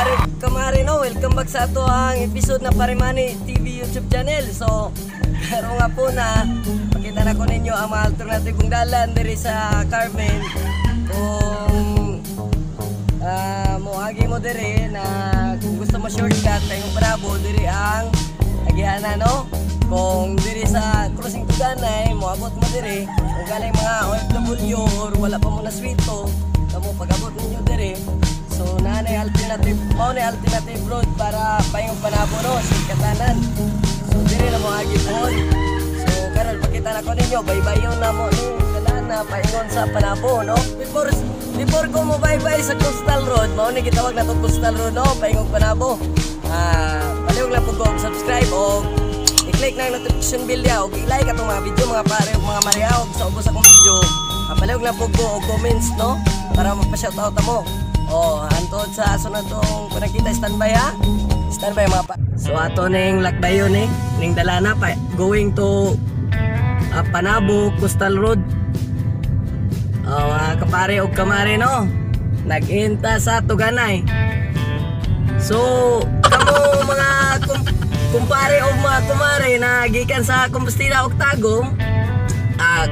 Kapare, kamare no, welcome back sa ato ang episode na Paremani TV YouTube channel. So, karon nga po na pakita na ko ninyo ang mga alternatibong dalan diri sa Carmen. Kung moagi mo diri na kung gusto mo shortcut tayong Panabo, diri ang agihanan no. Kung diri sa Crossing Tuganay, moabot mo diri. Kung galing mga OFW or wala pa mo na swito, kamo pag-abot ninyo diri. So naanay alternative, mao ni alternative road para payong Panabo no, shortcutanan. So diri na mo agi pod. So karon pakita na ko ninyo, baybayon na mo ni dalana paingon sa Panabo no. Before ko mo baybay sa Coastal Road, mao ni gitawag na to Coastal Road no, paingong Panabo. Palihog lang po ko og subscribe o i-click na ang notification bell ya og i-like atong mga video mga pare ug mga mariaw sa ubos akong video. Palihog lang po ko og comments no para magpa-shoutout mo. Oh, antod sa sunod tong panagkita, standby ha. Standby mga pa. So ato ning lakbayon ni ning dalana pa going to Panabo Coastal Road. Oh, mga kapare og kamare no. Nag-inta sa Tuganay. So, kamo mga kumpare o mga kumare na gikan sa Compostela ug Tagum,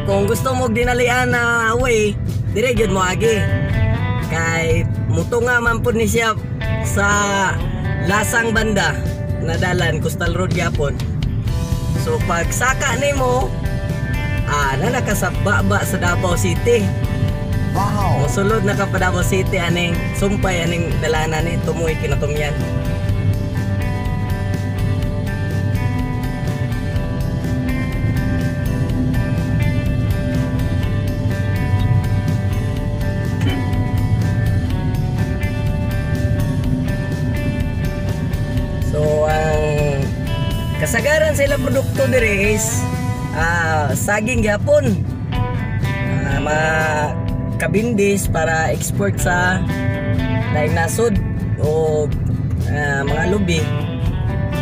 kung gusto mo dinalian na way, dire gyud mo agi. Kay muto nga man pud ni siya sa Lasang banda na dalan Coastal Road gyapon. So pag saka nimo, na nakasababa sa Davao City. Wow. Mosulod na ka pa Davao City aning sumpay aning dalanan ni tumoy kinatumyan. So ang kasagaran sa ilang produkto diri is saging gyapon. Mga kabindis para export sa laing nasod o mga lubi.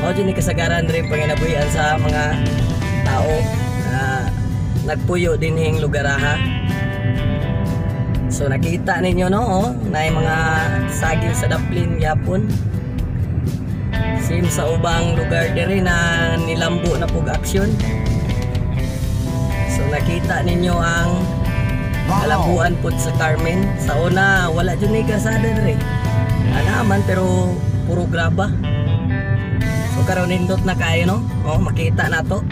Mao jud ni kasagaran diri panginabuhian sa mga tao na nagpuyo dinhing lugaraha. So nakita ninyo no, oh, naay mga saging sa daplin gyapon. Same sa ubang lugar diri na nilambo na pug aksyon. So nakita ninyo ang kalambuan pud sa Carmen. Sa una wala jud ni kalsada diri. Ana man pero puro graba. So karon nindot na kayo no. Oh, makita na to.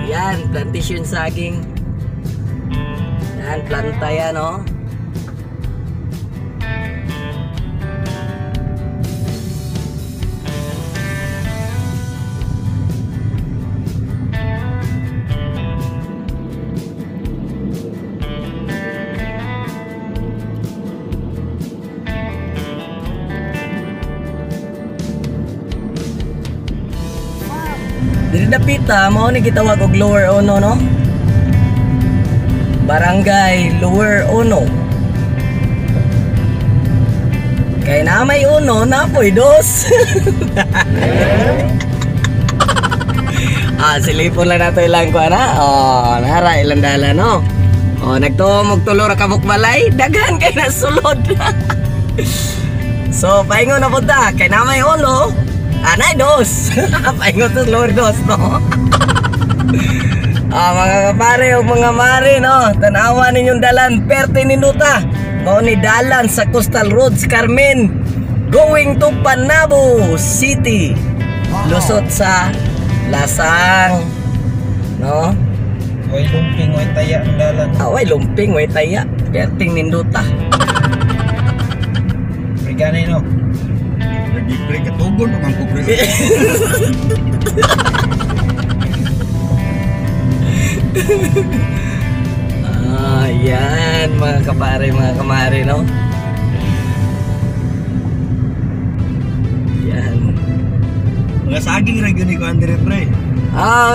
Yan, plantation saging. Yan, planta yan no. Diri dapita mao ni gitawag og Lower Ono no. Barangay Lower Ono. Kay na may uno na poy dos. Silipon lang nato ilang kuan ha. Oh, nara ilang dala no. Oh, nagtuo og tulo ra ka bukbalay, daghan kay nasulod. So paingon na pud ta kay na may uno. Anay dos. Paingon to lower dos no. Mga kapare o mga mare no, tan-awa ninyong dalan perte ninduta. Mao ni dalan sa Coastal Road sa Carmen going to Panabo City. Wow. Lusot sa Lasang no. Way lumping, way taya ang dalan. Way lumping, way taya. Perting ninduta. Briganay no. Lagi pre katugon pa man ko pre. Yan mga kapare, mga kamare no. Yan. Mga saging ra gyud ni ko andre pre.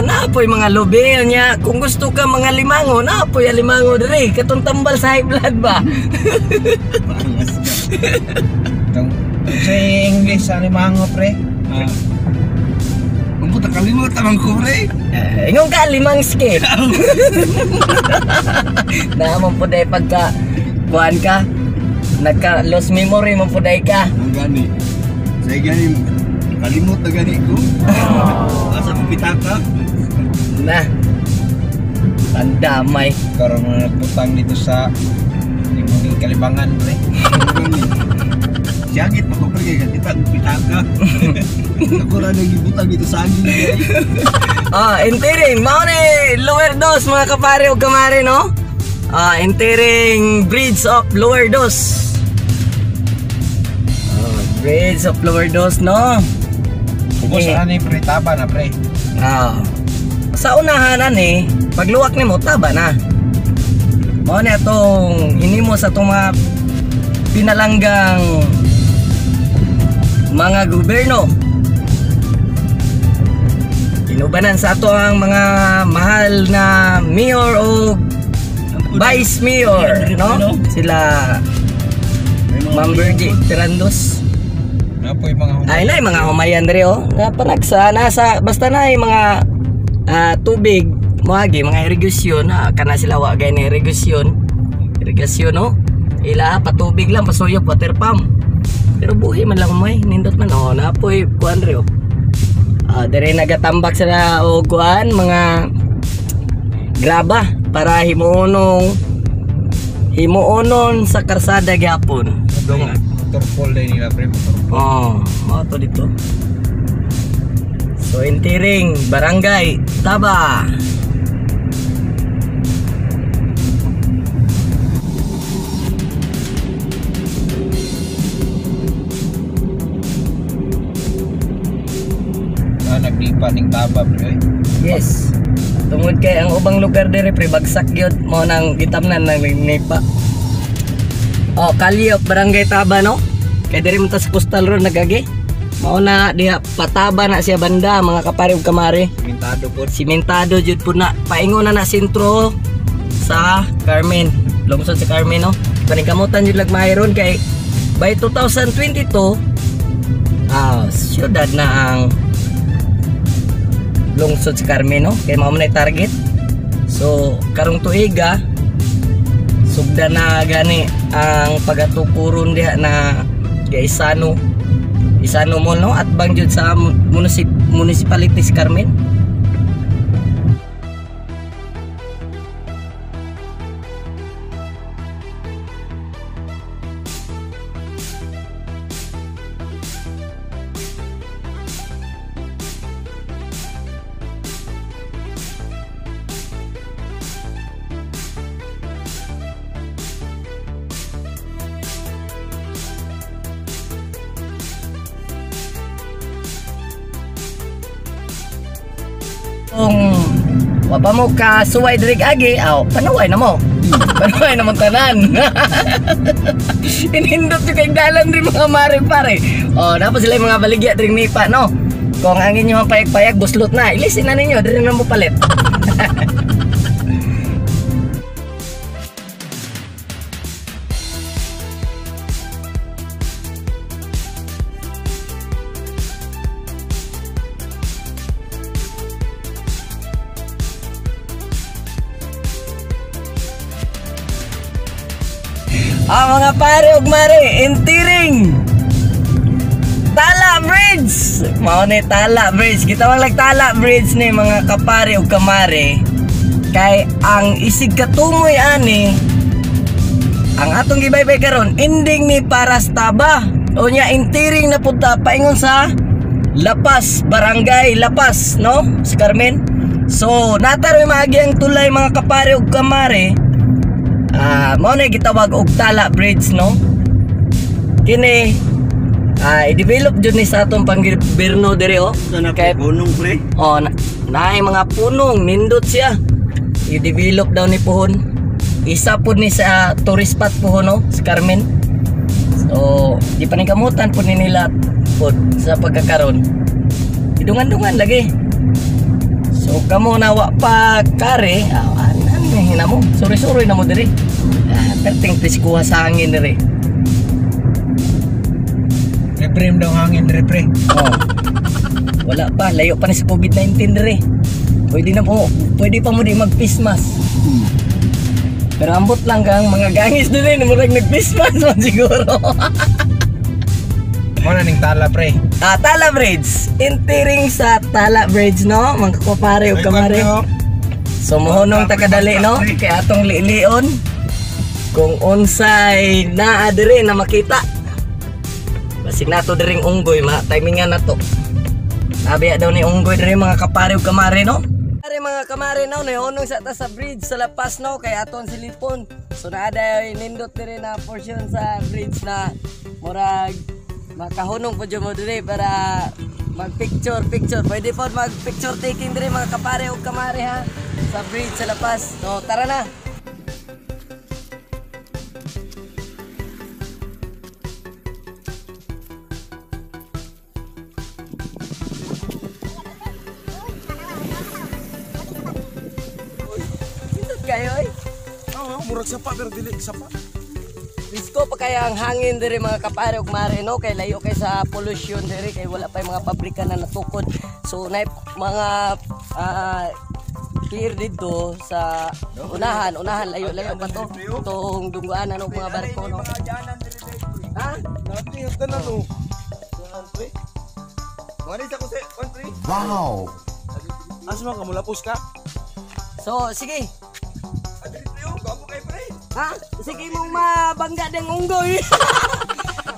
Naapoy mga lubi nya. Kung gusto ka mga limango, naapoy alimango diri. Katong tambal sa high blood ba? Pangas ka. Sa English sa limango pre. Kung puta kalimot man ko pre. Ingon ka limang ske. Naman po dahil pagka kuan ka. Nagka lost memory man pud ay ka. Ang gani. Sa gani kalimot na gani ko. Asa ko pitaka? Na. Tandamay. Karon na nagputang dito sa imong kalibangan pre. Ang gani. Siyagit pa ko pre kay kita og pitaka. Ako ra nagibutang dito sa aging. Entering mao ni Lower Dos mga kapare ug kamare no. Entering Bridge of Lower Dos. Bridge of Lower Dos no. Ubos ani pre, taba na pre. Sa unahanan eh, pagluwak nimo taba na. Mao ni atong hinimo sa atong mga pinalanggang mga gobyerno. Inubanan sa ato ang mga mahal na mayor o vice mayor, no? Sila Ma'am Virgie Tirandos. Napoy mga humay. Ay na mga humayan diri oh. Napanagsa nasa basta na yung mga tubig moagi mga irigasyon na kana sila wa gani irigasyon. Irigasyon no. Ila patubig lang pasuyop water pump. Pero buhi man lang may nindot man oh napoy kuan diri oh. Diri nagatambak sila og kuan mga graba para himuonon sa karsada gyapon. Dungan. Motor pole din nila pre, motor pole. Oh, mao to dito. So entering Barangay Taba. Nagdipa ning Taba pre. Yes. Tungod kay ang ubang lugar diri pre bagsak gyud mo nang gitamnan nang nipa. Oh, Kalyop Barangay Taba no. Kay diri man ta sa Coastal Road nagagi. Mao na diha pataba na siya banda mga kapare ug kamare. Simentado po. Simentado jud po na. Paingon na na sentro sa Carmen. Lungsod sa Carmen no. Paningkamutan jud lagmay ron kay by 2022 syudad na ang lungsod sa Carmen no. Kay mao man ay target. So karong tuiga sugda na gani ang pagatukuron diha na Isano Isano Mall no, at bang jud sa municipality sa Carmen. Kung wa pa mo kasuway diri agi, aw panuway na mo. Panuway na mo tanan. Inindot yung kay dalan rin mga mare pare. Oh, dapat sila yung mga baligya diri nipa no. Kung ang inyong payag-payag buslot na, ilisin na ninyo diri na mo palit. Ang mga pare ug mare, entering Tala Bridge. Mao ni Tala Bridge. Gitawag lang Tala Bridge ni mga kapare ug kamare. Kay ang isig katungoy ani ang atong gibaybay karon ending ni para sa Taba. O nya entering na pud ta paingon sa Lapas, Barangay Lapas, no? Sa Carmen. So, nataroy maagi ang tulay mga kapare ug kamare. Mao na gitawag og Tala Bridge no. Kini i-develop jud ni sa atong panggobyerno diri oh. Sana Kay punong pre. oh naay mga punong nindot siya. I-develop daw ni puhon. Isa pud ni sa tourist spot puhon no, sa Carmen. So, di paningkamutan pud ni nila pud sa pagkakaron. Idungan-dungan lagi. So kamo na wa pa kare, anan na mo. Suri-suri na mo diri. Perting priskuha sa hangin diri. Libre daw hangin diri pre. Oh. Wala pa, layo pa ni sa COVID-19 diri. Pwede na po, pwede pa mo di mag-face mask. Pero ambot lang kang mga gangis diri murag nag-Christmas man siguro. Mo na ning Tala pre. Ah, Tala Bridge. Entering sa Tala Bridge no, mga kapare ug kamare. So mohonong ta kadali no, kay atong lilion kung unsay naa diri na makita. Basig nato diring unggoy, ma timingan nato. Nabiya daw ni unggoy diri mga kapare ug kamare no. Pare mga kamare no, nahonong sa ta sa bridge sa Lapas no, kay aton silipon. So naa day nindot diri na portion sa bridge na murag makahunong po dyan mo diri para mag-picture, picture. Pwede po mag-picture taking diri mga kapare o kamare ha, sa bridge sa Lapas. So tara na! Pindot kayo eh. Oo, murag sapa pero dili sapa. Risko pa kaya ang hangin diri mga kapare ug mare no, kay layo kay sa pollution diri, kay wala pa yung mga pabrika na natukod. So na mga clear dito sa unahan, unahan layo layo pa to tong dunggaan ano mga barko no. Ha? Wow. Asa man ka mulapos ka? So sige. Ha? Sige mong mabangga ng unggoy.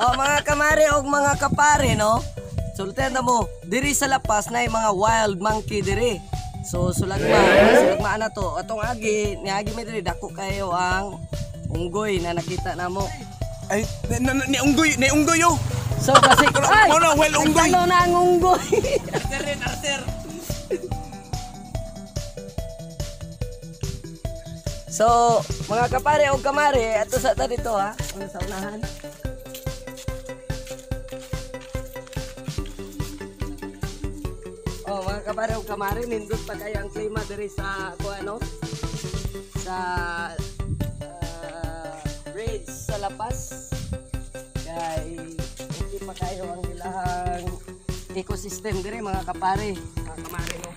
O mga kamare o mga kapare no. Sultihan na mo diri sa Lapas na yung mga wild monkey diri. So sulagma, sulagma na to. Atong agi, niagi mi diri dako kayo ang unggoy na nakita namo. Ay, ni unggoy, ni unggoy yo. So kasi ay, Ano, well, unggoy. nagtanaw na ang unggoy. So, mga kapare o kamare, ato sa ta dito ha, ano sa unahan. Oh, mga kapare o kamare, nindot pa kayo ang klima diri sa ko ano sa bridge sa Lapas. Kay okay pa kayo ang ilahang ecosystem diri mga kapare, mga kamare no.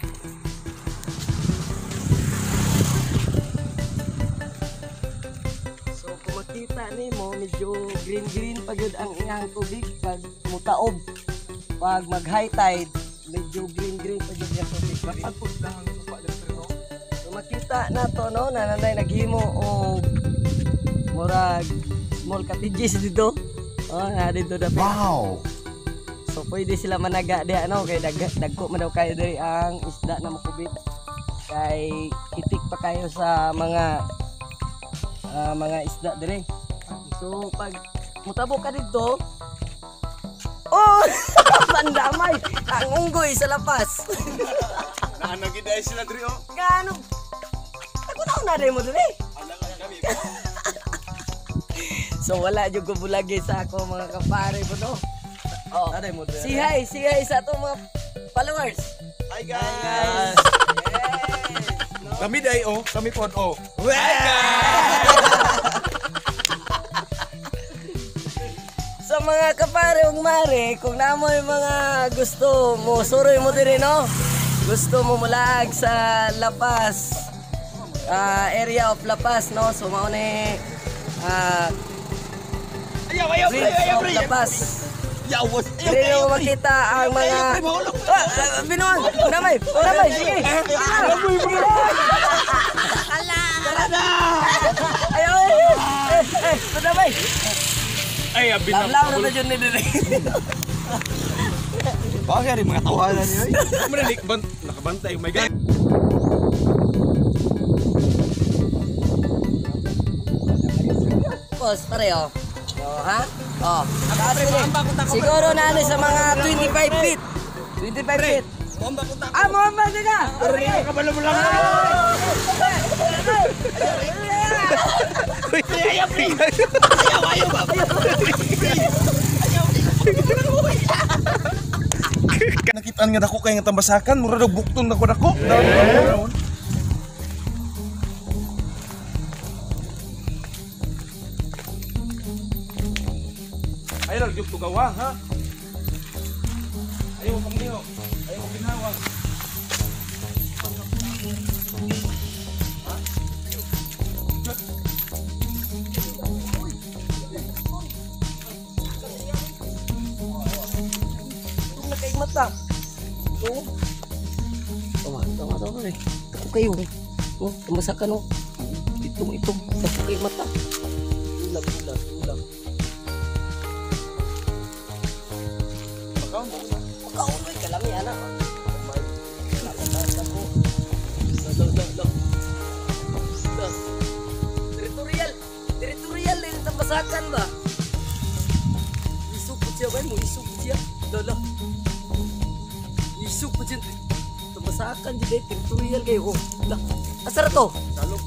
So kung makita nimo medyo green green pa gyud ang iyang tubig pag mutaob. Pag mag high tide, medyo green green pa gyud ang tubig. So makita na to no, nananay naghimo og murag small cottages dito. Oh, na dito dapat. Wow. So pwede sila managa diha no, kay dagko man daw kayo diri ang isda na makubit. Kay itik pa kayo sa mga mga isda diri. So pag mutabok ka dito, oh, pandamay ang unggoy sa Lapas. Naanagi dai sila diri oh. Gaano? Ako na na mo diri. So wala jud ko bulagi sa ako mga kapare ko no. Oh. Sihay, sihay sa atong mga followers. Hi guys. Yes. No? Kami dai oh, kami pod oh. Hi guys. Sa mga kapare ug mare, kung namoy mga gusto mo suroy mo diri no. Gusto mo mulaag sa Lapas, area of Lapas no. So mao ni Ayaw, ayaw, pre, ayaw, pre. of Lapas. Yawas. Ayaw, Diri mo makita ang mga binuang, namay, namay, sige. Ayaw, eh, namay. Ay, abi na. Lamlaw na jud ni diri. Bagay rin mga tawanan niyo. Muna nakabantay, oh my God. Pos, pareho. Oh, ha? Oh. Siguro na ano sa mga 25 feet. 25 feet. Bomba ko ta. Ah, bomba ka. Kabalo mo lang. Ayaw, pre. Ayaw, ayaw ba? Nakitaan nga dako kay nga tambasakan, mura daw bukton dako dako. Ay ra gyud tugawa ha. Ayaw pang niyo. Ayaw ginawa. Ha? kay mata. Oh. Tama, tama, tama eh. Dako kayo. Oh, tumasakan oh. Itong, itong. Dako kay mata. Ulag, ulag, ulag. Makaon mo sa. Makaon oy, kalami ana. Dako. Dako, dako, dako. Territorial. Territorial din tambasakan ba? Isok po siya ba? Mo isok po siya. Lolo. Isok po siya. Tambasakan dyan eh. Territorial kayo. Oh. La. Asa ra to? Salok.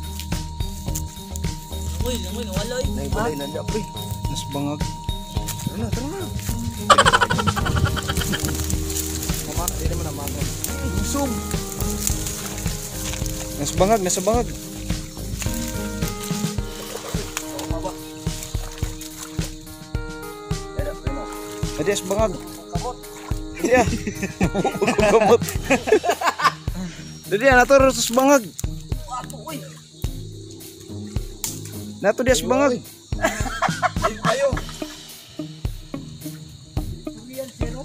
Uy, langoy, nawala eh. Naibalay na niya, pre. Nas bangag. Tara na, tara na. Mama, di naman ang mama. Busog. Nas bangag, nasa bangag. Adi as bangag. Kamot. Iya. Kamot. Dadi na to sa bangag. Ato, uy. Nato di as bangag. Ayo. Territorial siya no?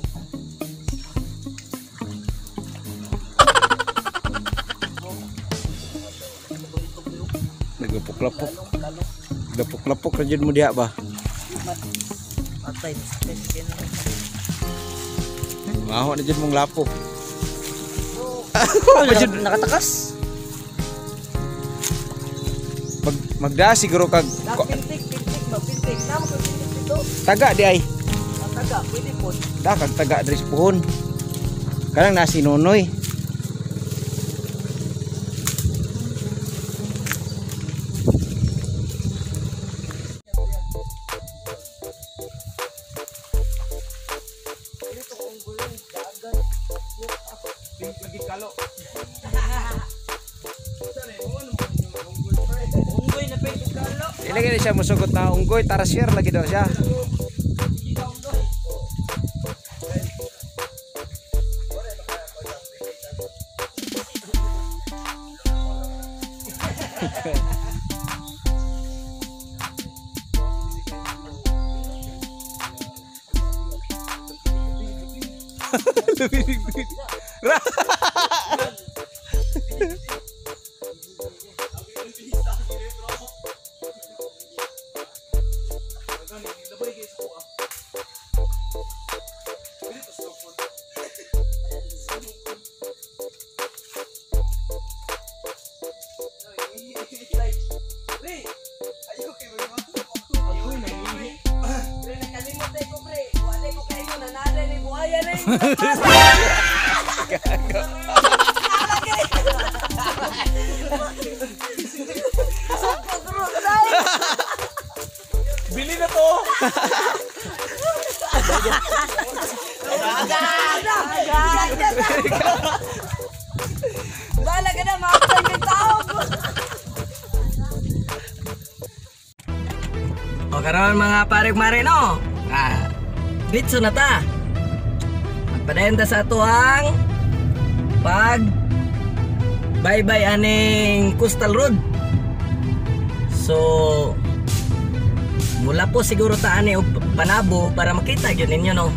Nagapok-lapok. Nagapok-lapok ra jud mo diha ba? Patay, sakit siya na. Maho na jud mong lapok. Nakatakas. Mag magda siguro kag Pintik, pintik, mapintik. Tama ko pintik dito. Taga di ay. Ang taga, pwede po. Da kag taga diri sa puhon. Kanang nasi Nonoy. Dito kung gulong, dagat. Lagi kalo. Unggoy na pwede kalo. Dili gani siya musugot na unggoy, tara share lagi daw siya. Pre, nakalimot ay ko, pre. Wala ko kayo, nanalay ni buhaya na yun. Bili na to. Bala ka na, makapag yung tao. O karon mga pare mare no. Ditso na ta. Magpadayon ta sa atuang pag bye-bye aning Coastal Road. So mula po siguro ta ani og Panabo para makita gyud ninyo no.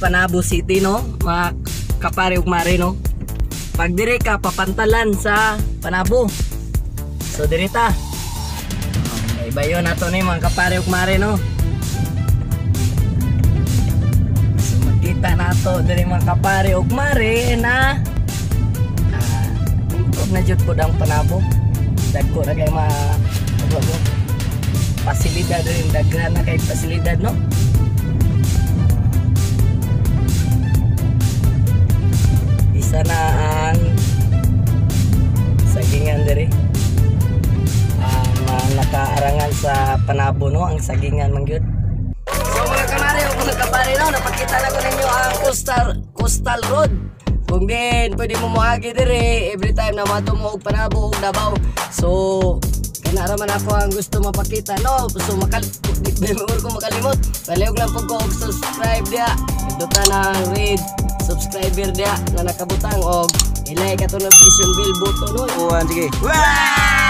Panabo City, no, mga kapare ug mare, no. Pag diri ka papantalan sa Panabo. So diri ta. Okay, bayo na to ni mga kapare ug mare, no. So makita nato diri, mga kapare ug mare, na improve na jud pud ang Panabo. Dagko na kay mga ano, pasilidad rin, daghan na kay pasilidad, no. Isa na ang sagingan diri. Ang nakaarangan sa Panabo, no, ang sagingan man gyud. So mga kamare o mga kapare, no, napakita na ko ninyo ang coastal road. Kung din pwede mo moagi diri every time na mato mo og Panabo og Davao. So kana ra man ako ang gusto mapakita, no. So makal di mo ko makalimot. Palihog lang pud ko og subscribe diya. Pindutan ang red subscriber diya na nakabutang og i-like ato notification bell button, no. Uwan, sige. Wah!